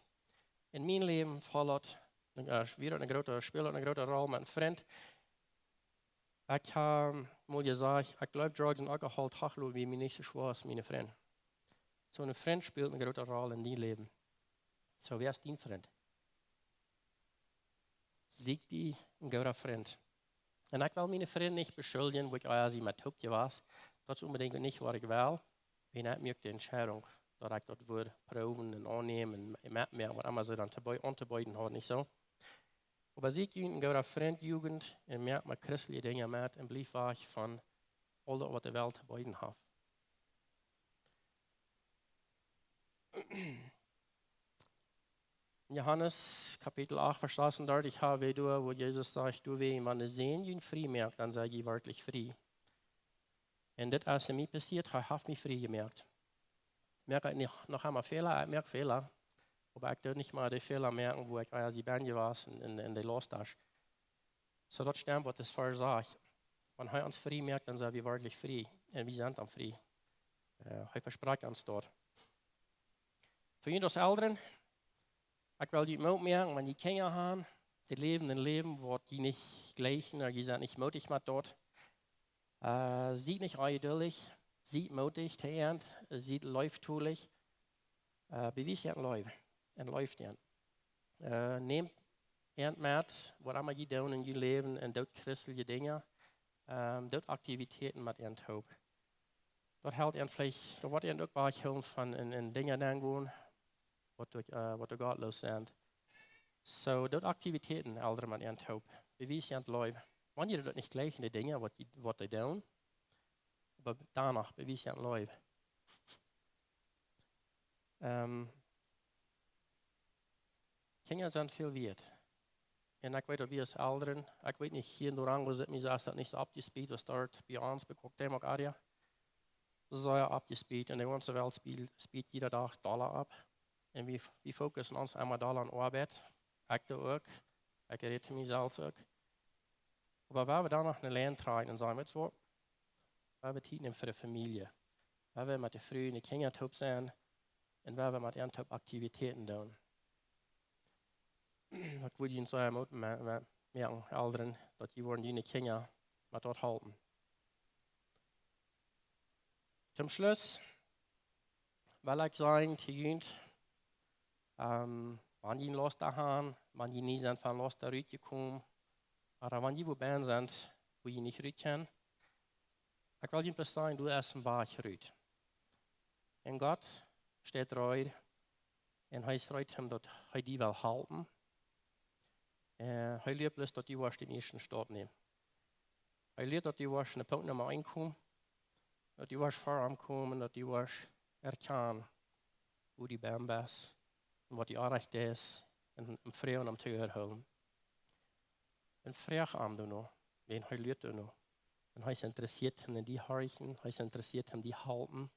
En mien Läwen foll daut, äh, wia daut eene groote, spält daut eene groote Roll met een Frint. Ekj hab mol jesajcht, ekj jleew, Drugs un Alkohol, Tachlo, wia mie nich soo schwoa aus miene Frind. Soo, een Frint spält eene groote Roll en dien Läwen. Soo, wäa es dien Frint? Sieekj die een gooden Frint. Un ekj well miene Frind nich beschuljen, wua ekj ea sie met toop jewast. Daut es onbedinjt nich, waut ekj well. Wiels ekj moak de Entscheidunk, daut ekj daut wudd proowen un aunnämen un met, met waut emma see dan to bie-, auntobeeden hauden, nich soo? Oba sieekj junt een gooden Frint, Jugend, un moakt met christelje Dinja met un bliew wajch von aul daut waut de Welt to beeden haft. En Johanes Kapitel acht, Varsch sasuntachtig, haben wir da, wo Jesus sagt: "Du, wan de Sän junt frie moakt, dan sent jie werkjlich frie." Un dit es en mie passieet, hee haft mie frie jemoakt. Moak ekj noch, noch emma Fäla? Ekj moak Fäla. Oba ekj doo nich mea dee Fäla moaken, woo ekj ea sie benn jewast en, en, en de Lost es. Soo daut stemmt, waut de Varsch sajcht. Wan hee ons frie moakt, dan sent wie werkjlich frie. Un wie sent dan frie. Äh, hee vesprakjt ons daut. Fa junt aus Elren, ekj well junt Moot moaken, wan jie Kjinja haben, dee läwen een Läwen, waut jie nich jlikjen, ooda jie sent nich mootich met daut. Äh, siet nich onjeduldich, siet mootich to an, siet leeftolich, äh, bewiest an Leew, un leeft an. Äh, nämt an met, waut emma jie doonen en jun Läwen, un doot christelje Dinja, ähm, doot Aktivitäten met an toop. Daut helt an veleicht, daut woat an uk wajchhoolen von en, en Dinja nengonen, waut doa, äh, waut doa gottloos sent. Soo, doot Aktivitäten, Elren, met an toop. Bewiest an Leew. Wan jie daut nich jlikjen, de Dinja, waut jie, waut dee doonen, oba doano bewiest an Leew. Ähm, Kjinja sent väl wieet. Un ekj weet daut wie aus Elren, ekj weet nich, hia en Durango sitt, mie es daut nich soo oppjespeet aus doa bie ons, bie Cuauhtémoc area. Soo sea oppjespeet, un de gaunze Welt speet, speet jieda Dach dolla opp. Un wie, wie fokussen ons emma dolla aun Oabeit. Ekj doo uk. Ekj räd to mie selfst uk. Oba wan wie doano eene Lien trakjen un sajen: "Weetst waut? Wan wie Tiet nämen fa de Famielje. Wan wie met de Fru un de Kjinja toop sent. Un wan wie met an toop Aktivitäten doonen." Ekj wudd junt sea Moot moa-, moa-, moaken, Elren, daut jie woaren june Kjinja met daut halpen. Toom Schluss well ekj sajen to junt, ähm, wan jie Lost haben, wan jie nich sent von Lost rutjekomen, ooda wan jie wua benn sent, wua jie nich rut kjennen, ekj well junt bloos sajen, doa es een Wajch rut. Un Gott steit reed, un hee es reed, om daut hee die well halpen. Äh, hee luat bloos, daut du woascht dän ieeschten Stap nämen. Hee luat, daut du woascht aun Punkt Numma eent komen, daut du woascht ver am komen, daut du woascht erkjanen, wua du benn best un waut du orrajcht deist, un, un froagen om to erhoolen. Un froag am doano, wiels hee luat doano. Un hee es interessieet aun die horchen, hee es interessieet aun die halpen.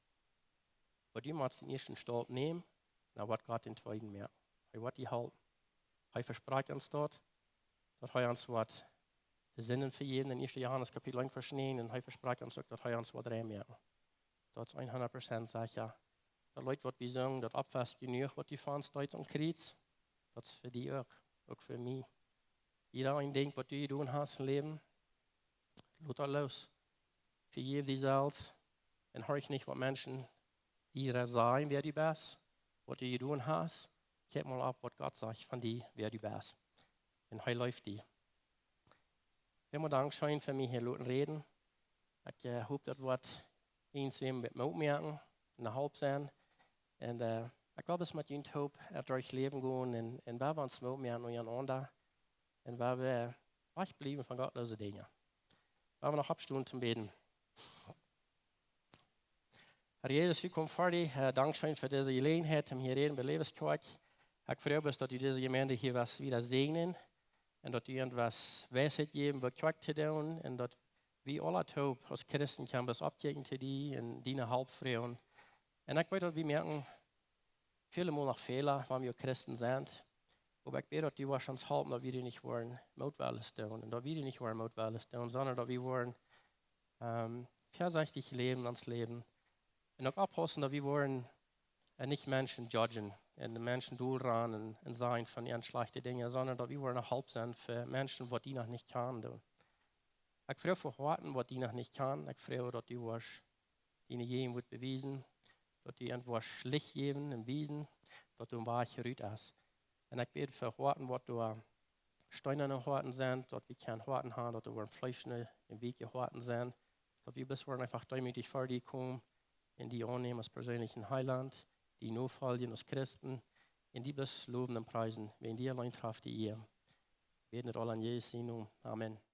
Oba du motst dän ieeschten Stap nämen, dan woat Gott dän tweeden moaken. Hee woat die halpen. Hee vesprakjt ons daut, daut hee ons woat de Sinden vejäwen en ieeschte Johanes Kapitel eent Varsch näajen, un hee vesprakjt ons uk, daut hee ons woat rein moaken. Daut es hundat Prozent secha. Daut Leet, waut wie sungen, daut Opfest jenuach, waut du fa ons deetst aum Kjriez, daut es fa die uk, uk fa mie. Jieda een Dinkj, waut du jedonen hast em Läwen, lot daut loos. Vejeff die selfst un horch nich, waut Menschen die sajen, wäa du best, waut du jedonen hast. Kjikj mol opp, waut Gott sajcht von die, wäa du best. Un hee leeft die. Väl mol dankscheen fa mie hia loten räden. Ekj, äh, hop, daut woat irjentwäm waut Moot moaken un eene Help sennen. Un, äh, ekj well bloos met junt toop, äh, derch daut Läwen gonen un, un wan wie ons Moot moaken unjarenaunda. Un wan wie wajchbliewen von gottloose Dinja. Wan wie noch oppstonen toom bäden. Herr Jesus, wie komen ver die. Äh, dankscheen fa dise Jeläajenheit, om hia räden bie Läwens Kjoakj. Ekj froag bloos, daut du dise Jemeent hia woascht wada säajnen un daut du an woascht Weisheit jäwen, waut Kjoakj to doonen, un daut wie aula toop aus Christen kjennen bloos oppkjikjen to die un diene Help froagen. Un ekj weet, daut wie moaken väle Mol noch Fäla, wan wie Christen sent. Oba ekj bäd, daut du woascht ons halpen, daut wie die nich woaren mootwellich doonen. Un daut wie die nich woaren mootwellich doonen, sonda daut wie woaren, ähm, väasechtich läwen, ons Läwen. Un uk oppaussen, daut wie woaren, äh, nich Menschen judgen un de Menschen dol ranen un, un sajen von an schlajchte Dinja, sonda daut wie woaren eene Help sennen fa Menschen, waut die noch nich kjanen doonen. Ekj froag fa Hoaten, waut die noch nich kjanen. Ekj froag, daut du woascht diene Jäajenwoat bewiesen, daut du an woascht Licht jäwen un wiesen, daut doa een Wajch rut es. Un ekj bäd fa Hoaten, waut doa steenane Hoaten sent, daut wie kjeene Hoaten haben, daut doa woaren fleeschne un weeke Hoaten sennen, daut wie bloos woaren eefach deemootich ver die komen un die aunnämen aus perseenlichen Heilaunt, die nofoljen aus Christen un die bloos lowen un priesen, wiels die auleen traft de Ea. Wie bäden daut aul en Jesus sienen Nomen. Amen.